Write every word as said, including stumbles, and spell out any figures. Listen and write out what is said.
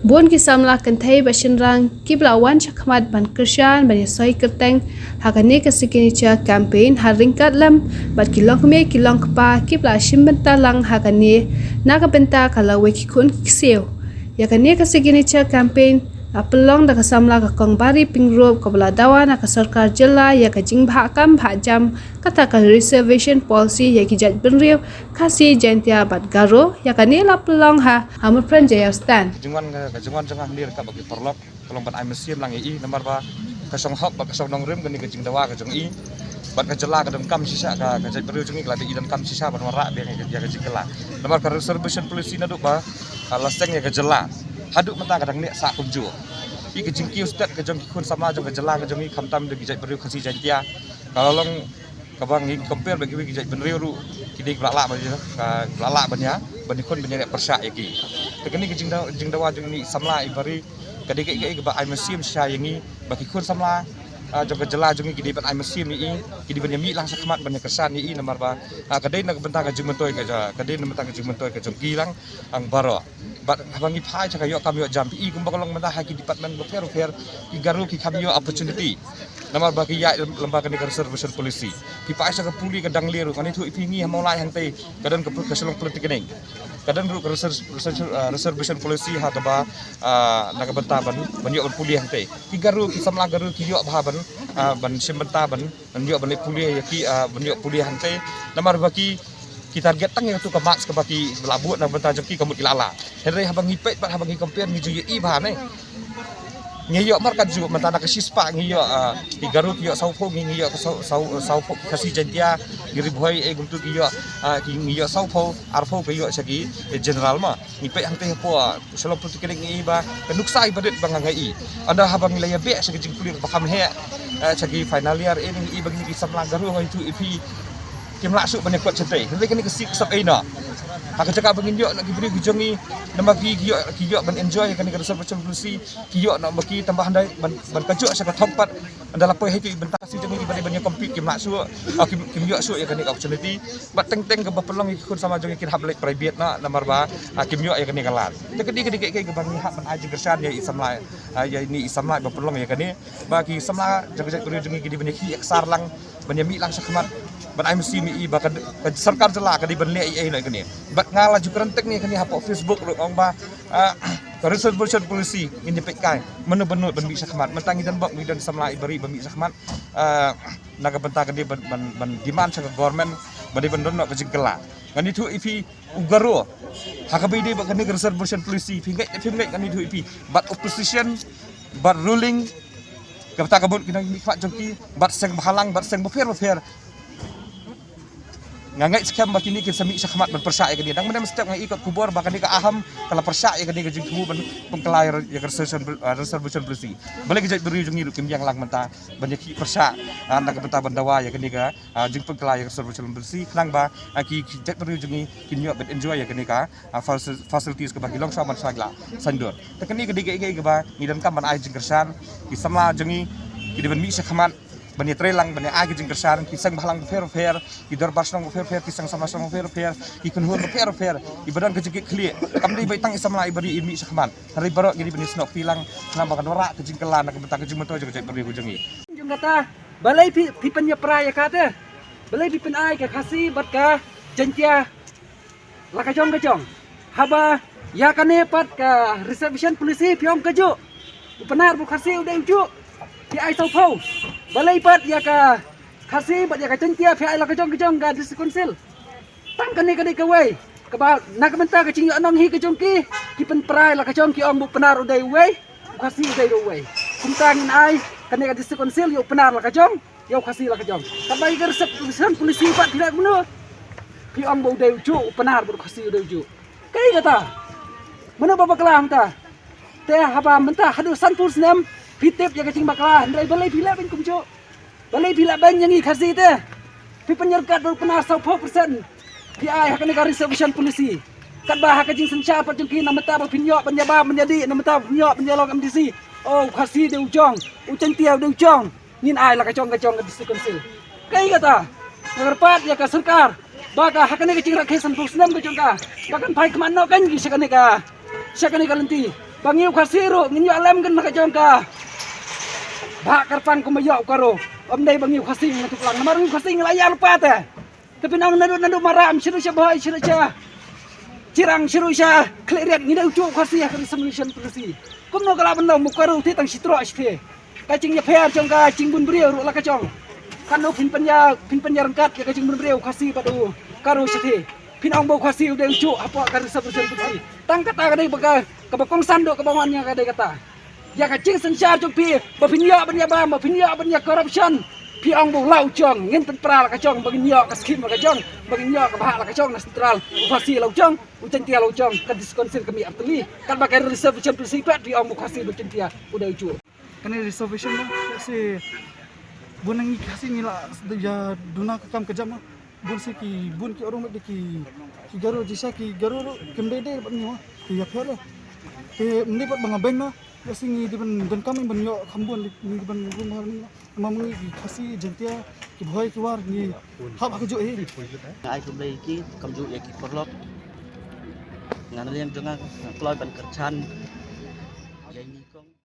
Bun ki samla kynthei bad shynrang kiba la wan shakhmat ban kyrshan ban ïasoi kyrteng ha kane ka Signature Campaign ha ryngkat lem bad ki longkmie ki longkpa kiba la shim bynta lang ha kane na ka bynta ka lawei ki khun ki ksiew. Ïa kane ka Signature Campaign la pynlong da ka samla ka Kong Bari Pyngrope kaba la dawa na ka sorkar jylla ïa ka jingbhah kam bhah jam kata ka Reservation Policy ïa ki jaitbynriew Khasi, Jaintia bad Garo. Ïa kane la pynlong ha Hamilton Jaya Stand. Ka jingwan ka jingwan jong nga hangne ka ba ki paralok ka long ban ai mynsiem lang ïa i namar ba ka shong hok bad ka shong nongrim kane ka jingdawa ka jong i. Bad ka jylla ka donkam shisha ka ka jaitbynriew jong i ka la dei i donkam shisha ban wanrah biang ïa ka jingkylla. Namar ka Reservation Policy naduh ba ka la seng ïa ka jylla haduh mynta ka dang neh sah kumjuh. I ka jingkiew stet ka jong ki khun samla jong ka jylla ka jong i khamtam da ki jaitbynriew Khasi Jaintia ka la long kaba ngi compare bad kiwei ki jaitbynriew ruh ki dei ki ba la lah ban ïa ka ba la lah ban ïa ban ïakhun ban ïa pyrshah ïa ki. Te kane ka jingdawa jingdawa jong i samla i Bari ka dei kaei kaei kaba ai mynsiem shisha ïa ngi ba ki khun samla jong ka jylla jong ngi ki dei ban ai mynsiem ïa i, ki dei ban ïa mih lang shakhmat ban ïa kyrshan ïa i namar ba ka dei na ka bynta ka jingmyntoi ka jong ka dei na bynta ka jingmyntoi ka jong ki lang ang baroh. Bad haba ngi phai sha ka ïoh kam ïoh jam phi i kumba ka long mynta ha ki department bapher bapher ki Garo ki kham ïoh opportunity. Namar ba ki ïaid lem bad kane ka Reservation Policy. Phi phai sha ka pule ka Dangle ruh, kane thuh i phi ngi ha Mawlai hangtei ka don ka Shillong Polytechnic. Ka don ruh ka reservation policy ha kaba na ka bynta ban ban ïoh ban pule hangtei. Ki Garo ki samla Garo ki ïoh bha ban ban shim bynta ban ban ïoh ban leit pule ïa ki ban ïoh pule hangtei. Namar ba ki ki target tang ïa katu ka marks kaba ki la buh na ka bynta jong ki ka mut ki la lah. Hynrei haba ngi peit bad haba ngi compare ngi ju ïohi bha ne. Ngi ïoh markat ju mynta na ka shispah ngi ïoh ki Garo ki ïoh sawphew ngi ngi ïoh sawphew Khasi Jaintia ngi Ri Bhoi ei kumtu ki ïoh ki ngi ïoh sawphew arphew ka ïoh sha ki general ma. Ngi peit hangtei hapoh Shillong Polytechnic ngi i ba ka nuksa i ba rit ba nga ngi i. Ynda haba ngi la ïa beh sha ka jingpule ba kham heh sha ki final year ei ngi i ba ngi ki samla Garo hoi tu i phi kim lah shuh ban ïa kot shatei. Hynrei kane ka sik sap ei na ha ka jaka ba ngin ïoh na ki briew ki jong ngi namar ki ïoh ki ïoh ban enjoy kane ka reservation policy ki ïoh na ba ki tang ba handai ban ban ka jok sha ka thong pat. Ynda la poi ha ki bynta si jong ngi ba dei ban ïa compete kim lah shuh kim ïoh shuh ïa kane ka opportunity. Bad teng teng kaba pynlong ïa ki khun samla jong ngi kin hap leit private na namar ba kim ïoh ïa kane ka lad. Te ka dei ka dei ka ka ba ngi hap ban ai jingkyrshan ïa i samla ïa ni i samla ba pynlong ïa kane ba ki samla jong ka jaitbynriew jong ngi ki dei ban ïa ki aksar lang ban ïa mih lang shakhmat ban ai mynsiem ïa i ba ka sorkar jylla ka dei ban leh ïa i na kane. Bad nga la ju kren tek ni kane hapoh Facebook ruh ong ba ka reservation policy ngin ïa peit kai mano ban mih shakhmat mynta ngi don bok ngi don samla i bari ba mih shakhmat. Na ka bynta ka dei ban ban demand sha ka government ba dei ban don noh ka jingkylla. Ngan ïathuh ïa phi u Garo ha kaba ïadei bad kane ka reservation policy phi ngeit ne phim ngeit ngan ïathuh ïa phi bad opposition bad ruling. Ka bynta ka bun ki nongmihkhmat jong ki bad seng bhalang bad seng bapher bapher. Nga ngeit skhem ba kine kin sa mih shakhmat ban pyrshah ïa kane. Dang mynne mynstep nga ïoh khubor ba kane ka Ahom ka la pyrshah ïa kane ka jingthmu ban pynkylla ïa ka reservation policy. Balei ka jaitbynriew jong ngi ruh kim ïeng lang mynta ban ïa ki pyrshah na ka bynta ban dawa ïa kane ka jingpynkylla ïa ka reservation policy khnang ba ki jaitbynriew jong ngi kin ïoh ban enjoy ïa kane ka facilities kaba ki long sha man sha la saiñdur. Te kane ka dei kaei kaei kaba ngi donkam ban ai jingkyrshan ki samla jong ngi ki dei ban mih shakhmat ban ïa trei lang ban ïa ai ka jingkyrshan ki seng bhalang bapher bapher ki dorbar shnong bapher bapher ki seng samla shnong bapher bapher ki kynhun bapher bapher ki ba don ka jingkitkhlieh. Kam dei ba tang i samla i bari i mih shakhmat. Hynrei baroh ki dei ban ïa snoh kti lang khnang ba kan wanrah ka jingkylla na ka bynta ka jingmyntoi jong ka jaitbynriew jong ngi. Jong kata balei phi phi pynïapra ïa kata? Balei phi pynai ka Khasi bad ka Jaintia la ka jong ka jong? Haba ïa kane pat ka reservation policy phi ong ka juh u Pnar bad u Khasi u dei u juh phi ai sawphew. Balei pat ïa ka Khasi bad ïa ka Jaintia phi ai la ka jong ka jong ka District Council? Tang kane ka dei kawei kaba na ka bynta ka jingïoh nong hi ka jong ki ki pynpra ïa la ka jong ki ong ba u Pnar u dei uwei u Khasi u dei ruh uwei. Kumta ngin ai kane ka District Council ïa u Pnar la ka jong ïa u Khasi la ka jong. Katba ïa ka reservation policy pat phi leh kumno? Phi ong ba u dei u juh u Pnar bad u Khasi u dei u juh. Kaei kata? Mano ba bakla hangta? Te haba mynta haduh sanphew snem phi tip ïa ka jingbakla hynrei balei phi leh ban kumjuh? Balei phi lah ban ïa ngi Khasi te? Phi pynïarkat ba u Pnar sawphew percent phi ai ha kane ka reservation policy. Katba ha ka jingsynshar pat jong ki na mynta ba phin ïoh ban ïa bam ban ïa dih na mynta ba phin ïoh ban ïa long M D C. O u Khasi dei u jong, u Jaintia dei u jong. Ngin ai la ka jong ka jong ka District Council. Kaei kata? Nga kyrpad ïa ka sorkar ba ka ha kane ka jingrakhe sanphew snem ka jong ka ba kan phai khmat noh kan ki sha kane ka sha kane ka lynti. Ba ngi u Khasi ruh ngin ïoh lem kan na ka jong ka. Ba kyrpang kumba ïoh u Garo. Ym dei ba ngi u Khasi ngi la tuklang namar ngi u Khasi ngi la ïa lypa te. Te phin ong naduh naduh Maram sha ruh sha Bhoi sha ruh sha Chirang sha ruh sha Khliehriat ngi dei u juh u Khasi ha ka reservation policy. Kumno ka lah ban long ba u Garo te tang shi troh shi te. Ka jingïapher jong ka jingbun briew ruh la ka jong. Katno phin pynïa phin pynïa ryngkat ïa ka jingbun briew u Khasi bad u Garo shatei. Phin ong ba u Khasi u dei u juh hapoh ka reservation policy. Tang kata ka dei ba ka kaba kongsan duh kaba wan ïa ka dei kata. Ïa ka jingsynshar jong phi ba phin ïoh ban ïa bam ba phin ïoh ban ïa corruption. Phi ong ba u la u jong ngin pynpra la ka jong ba ngin ïoh ka skim la ka jong ba ngin ïoh ka bhah la ka jong na central. U Khasi la u jong u Jaiñtia la u jong ka district council ka mih artylli. Katba ka reservation policy pat phi ong ba u Khasi ba u Jaiñtia u dei u juh. Kane reservation ba si bun ngi Khasi ngi la ïa duna ka kam ka jam. Bun si ki bun ki orang ba ki ki Garo jisa ki Garo ruh kim dei dei ba ngi wa ki ïapher. Te mni pat ba nga beng na ïa si ngi di ban donkam ban ïoh kham bun ngi di ban rung ha ngi ma ngi ki Khasi Jaiñtia ki Bhoi ki War ngi hap ha ka juh hi. Nga ai khublei ki kamjooh ïa ki paralok. Nga na liang jong nga nga kloi ban kyrchan ïa ngi.